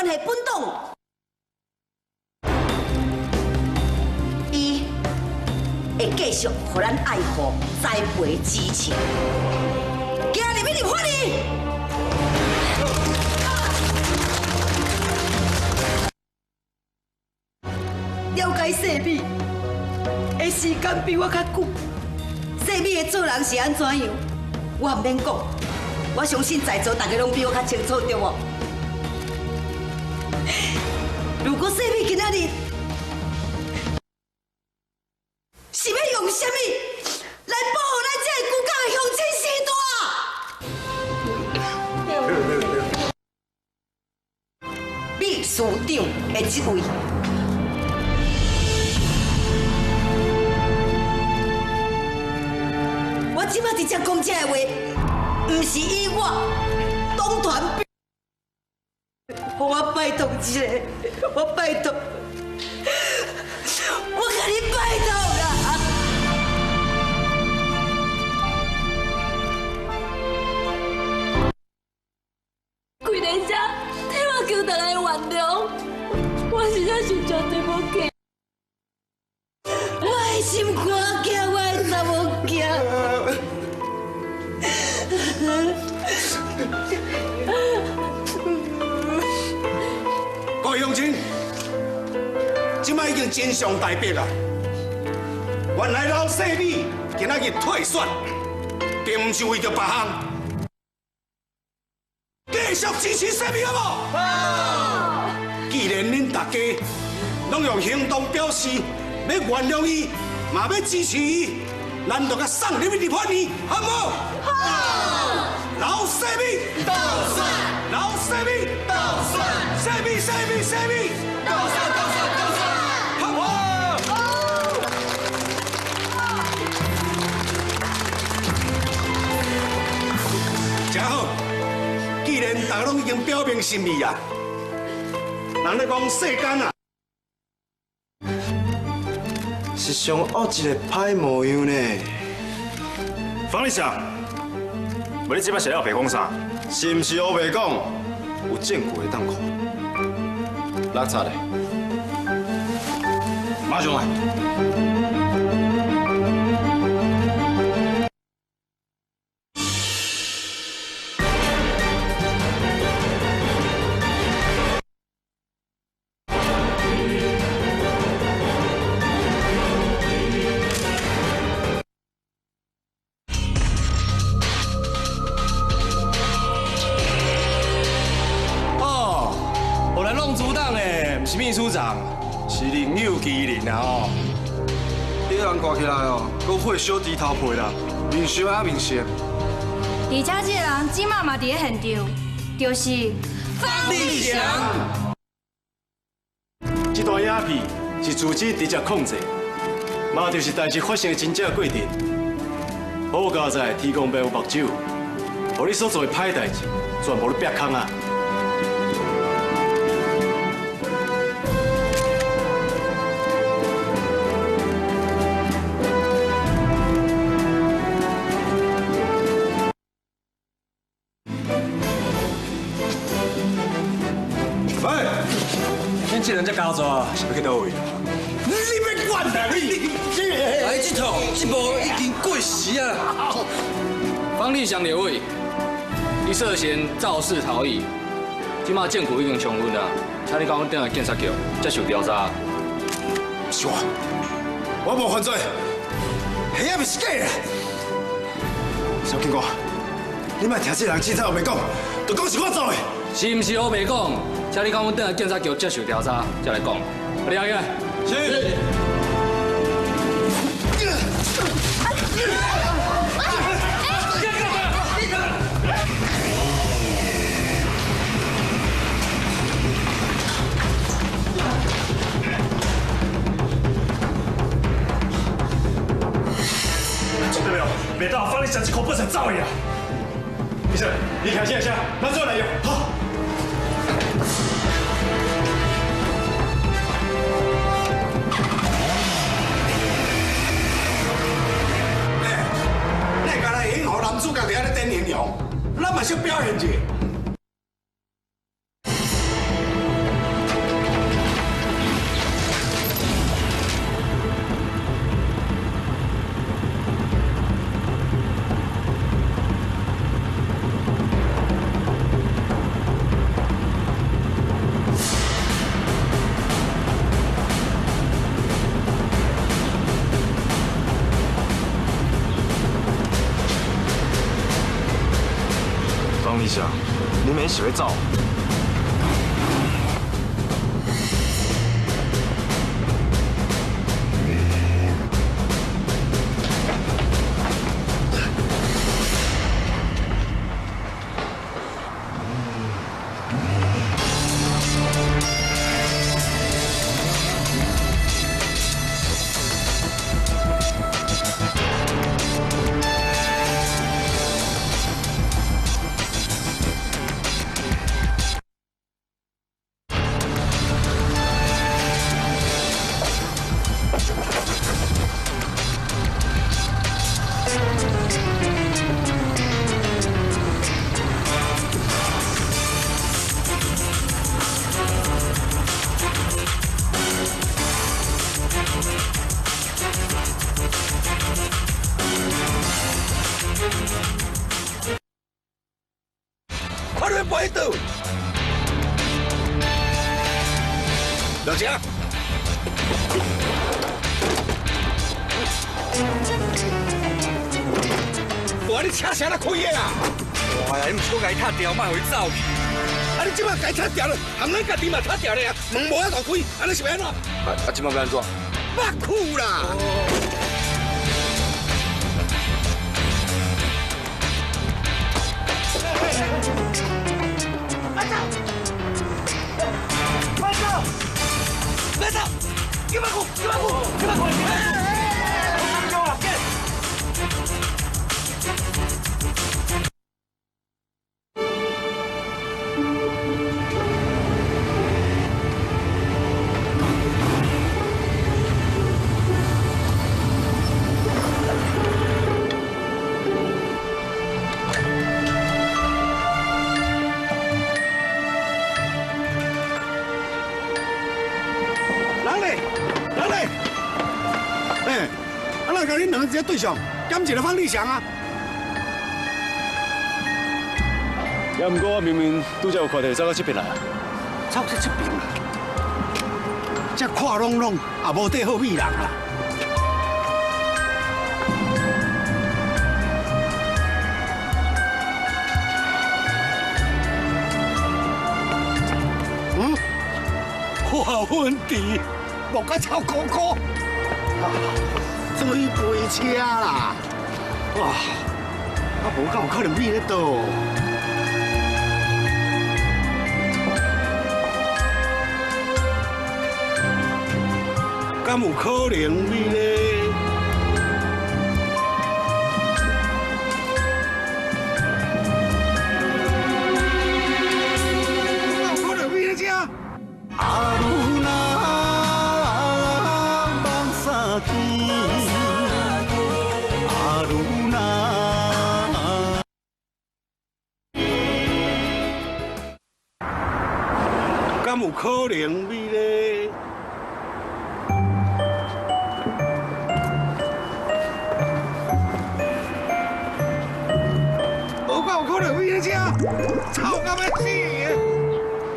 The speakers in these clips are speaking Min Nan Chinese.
关系本党，伊會繼續予咱愛護、栽培、支持。今日欲入法院。了解細美的時間比我較久，細美的做人是按怎樣，我毋免講，我相信在座大家攏比我較清楚，對無？如果細美今仔日是欲用啥物來保護咱這個孤港的鄉親序大？秘書長的職位。我這擺佇遮講這个話，毋是以我黨團，我拜託一下，我拜託，我共你拜託啦！規个遮替我求大家原諒，我實在是絕對無計。我的心肝囝，我的查某囝。各位鄉親，這擺已經真相大白啊！原來老細美今仔日退選，並毋是為著別項，繼續支持細美好無？好。既然恁大家攏用行動表示欲原諒伊，嘛欲支持伊，咱就共送入去立法院，好無？好。老細美當選，老細美當選，細美細美細美當選當選當選，好無？好。真好，既然大家攏已經表明心意啊，人咧講世間啊，是上惡一个歹模樣呢。方立祥，無你這擺是咧烏白講啥？是毋是烏白講？有證據會當看。落查咧，馬上來。哦，我來弄主黨的，毋是秘書長，是另有其人啊！哦，彼個人看起來哦，閣火燒豬頭皮啦，面熟啊面熟。而且這个人這馬嘛佇咧現場，就是方立祥。這段影片是自己直接控制，嘛就是代誌發生的真正過程。好佳哉，天公伯有目睭，予你所做的歹代誌，全部都煏空啊！喂，恁這人這工作是欲去佗位？你欲管啊你！來這套這部已經過時啊！方立祥立委，伊涉嫌肇事逃逸，這馬證據已經充分啊，請你到阮轉來警察局接受調查。是我，我無犯罪，彼抑毋是假的。小警官，你莫聽這人凊彩烏白講，就講是我做的。是毋是烏白講？請你到阮轉來警察局接受調查，才來講。你來起來。是。看到沒有？袂當方立祥這箍本事走去啊！醫生，你開車車，咱做來用。好。欸，你敢若會用予男主角佇遐咧等形容，咱嘛識表現者。方立祥，你免想欲走。老钱。哇！你车啥咧开的啊？哇呀！你毋是讲共伊拆掉，莫予伊走去。啊！你这摆共伊拆掉了，含咱家己嘛拆掉咧啊！门无法度开，按呢是欲按怎？啊！这摆欲按怎？缚裤啦！慢走！慢走！慢走！给我裤！给我裤！给我裤！这对象，敢一个方立祥啊？也毋过我明明拄才有看著走到这边来。走到这边啦，这看拢拢也无缀好美人啦。嗯，化粪池，落甲臭糊糊。水肥车啦！哇，啊无敢有可能变咧倒？敢有可能变咧？敢有可能变咧这？阿鲁那望三更。敢有可能你咧？无敢有可能你咧这？臭到欲死！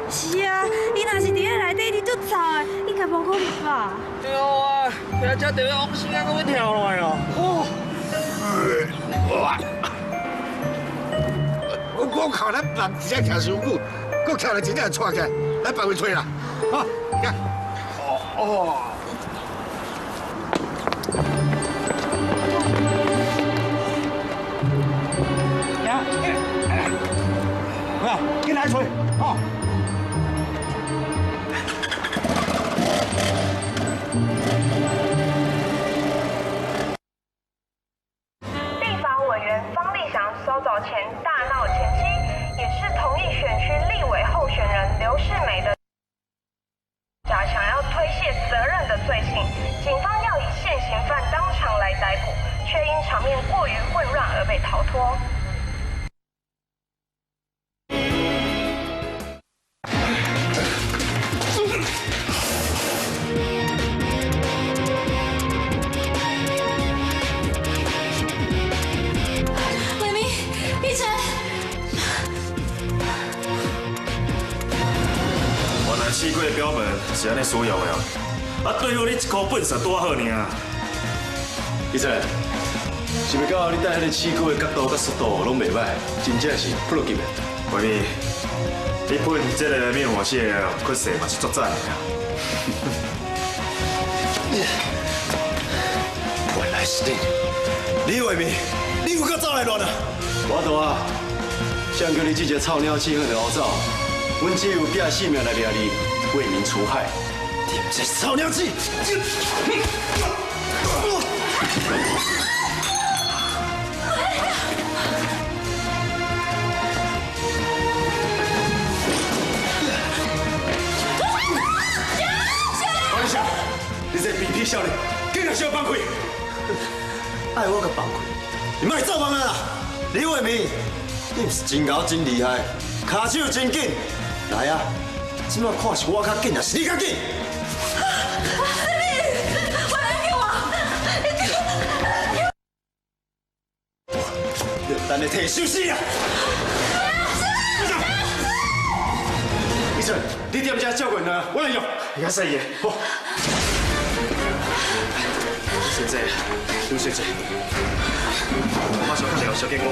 是啊，伊若是伫咧内底，伊足臭的，应该无可能吧？对啊，徛遮就欲往生啊，阁欲跳落来哦！哇！我靠，咱人直接徛伤久，阁徛来真正会喘起来。来，别位吹啦，好，来，哦哦。呀，来，进来吹，哦。立法委员方立祥稍早前大闹前妻，也是同一选区立委候选人刘世美的假想要推卸责任的罪行，警方要以现行犯当场来逮捕，却因场面过于混乱而被逃脱。伟明，一晨。原来试过的标本是按呢需要的啊！啊，对付你一箍粪扫拄仔好尔。医生，想袂到你带彼个试卷的角度佮速度拢袂歹，真正是 pro 级的。维明，你喷这个灭火器的确实嘛是足赞的啊。原来是你，李伟明，你又阁走来乱啊！无度啊，谁叫你这只臭鸟鼠去就乌走？阮只有拼性命来掠你，为民除害。你这臭鸟鼠！王立祥，你这痞痞少年，竟然想放开！爱我共放开，你莫做梦啊啦！李伟明，你毋是真𠢕真厉害，跤手真紧，来啊！这摆看是我较紧，还是你较紧？我来救我！你等下提休死啊！医生，你踮遮照顾人，我来用。你较细个，好。先生，刘小姐，我马上打电话小警官。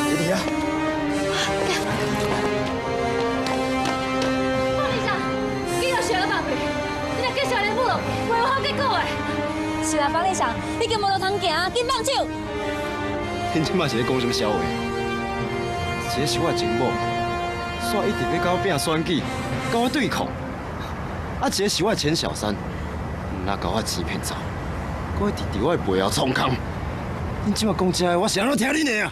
你伫遐？方立祥，你又想放开？你若继续咧舞落，会有好结果的。是啦，方立祥，你根本无路通行，紧放手！恁这马是咧讲啥物痟话？一个是我的情某，煞一直欲佮我拼选举，佮我对抗；啊，一个是我的前小三，毋若共我钱骗走，阁一直伫我的背后创空。恁这马讲这个，我是按怎听恁的啊？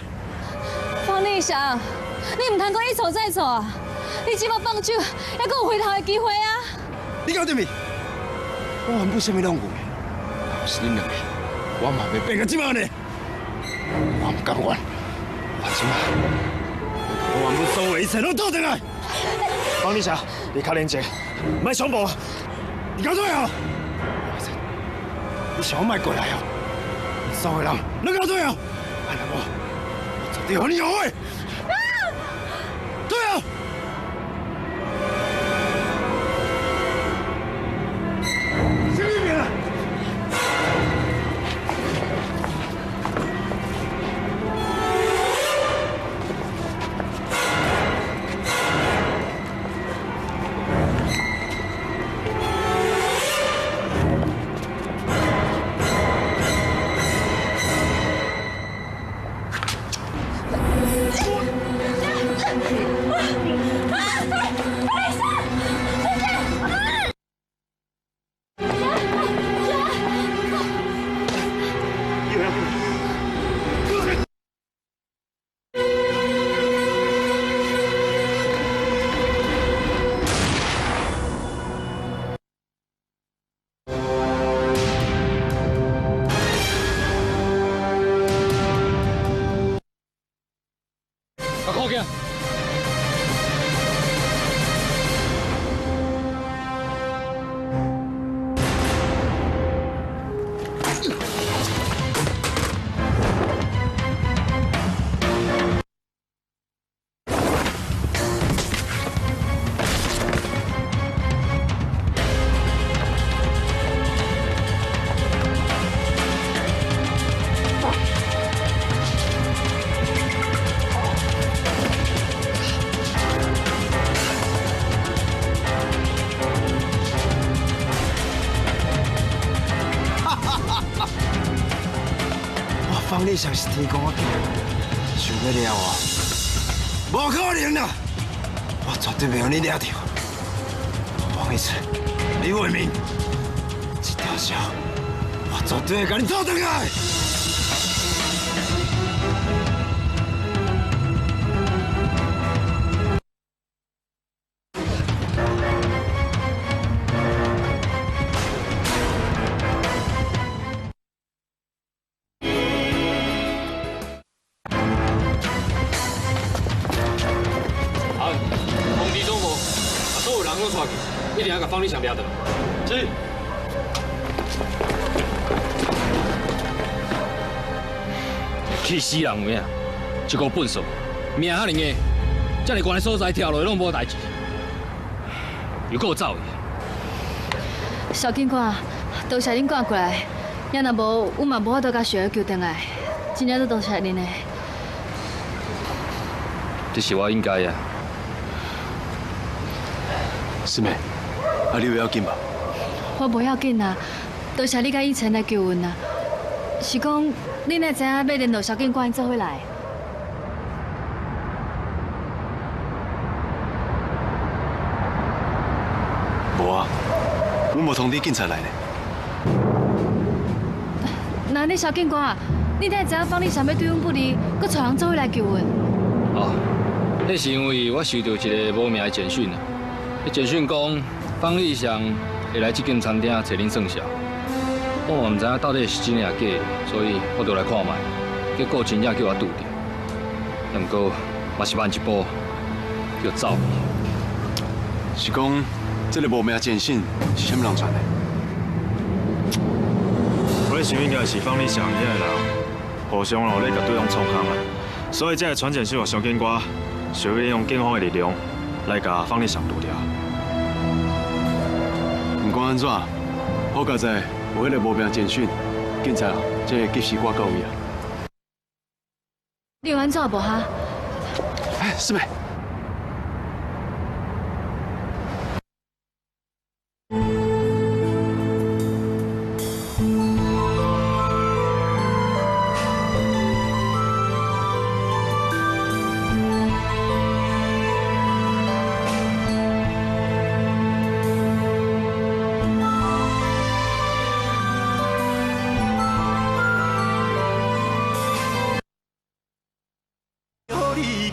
方立祥，你毋通阁一错再错啊！你这马放手，犹阁有回头的机会啊！你讲对未？我原本啥物拢有的，若毋是恁两个，我嘛袂变到这马呢。我毋甘愿，我这马，我原本所有一切拢倒转来。方立祥，你较冷静，莫冲动。你搞对啊！你想莫过来哦！所有人拢搞对啊！啊，若无，我绝对予你后悔。对啊！什么名？方立祥是天公仔囝，想欲掠我，无可能啦！我绝对袂予你掠著。王一成，李伟明，这条线我绝对会共你讨转来。一定要共方立祥掠转来。是。气死人有影，这个笨手，命遐尔硬，遮尔悬的所在跳落去拢无代志，又阁走去。萧警官，多谢恁赶过来，也若无，阮嘛无法度共小救转来，真正足多谢恁的。这是我应该的。师妹，啊，你有要紧无？我无要紧啊，多谢你佮以前来救阮啊。是讲，你哪知影要联络萧警官做伙来？无啊，阮无通知警察来呢。那你萧警官，你哪知影方丽祥欲对阮不利，阁带人做伙来救阮？哦，彼是因为我收到一个无名的简讯啊。彼简讯讲方丽祥会来这间餐厅找恁算数，我嘛毋知影到底是真抑假，所以我就来看觅，结果真正叫我拄著。不过嘛是慢一步，就走。是讲这个无名简讯是啥物人传的？我咧想应该是方丽祥遐个人，互相咯咧共对方创空啊，所以才会传简讯予萧警官，想欲利用警方的力量来共方丽祥除掉。不管按怎，好佳哉有彼个无名简讯，警察才会及时赶到位啊。你有按怎无哈？哎，师妹。你。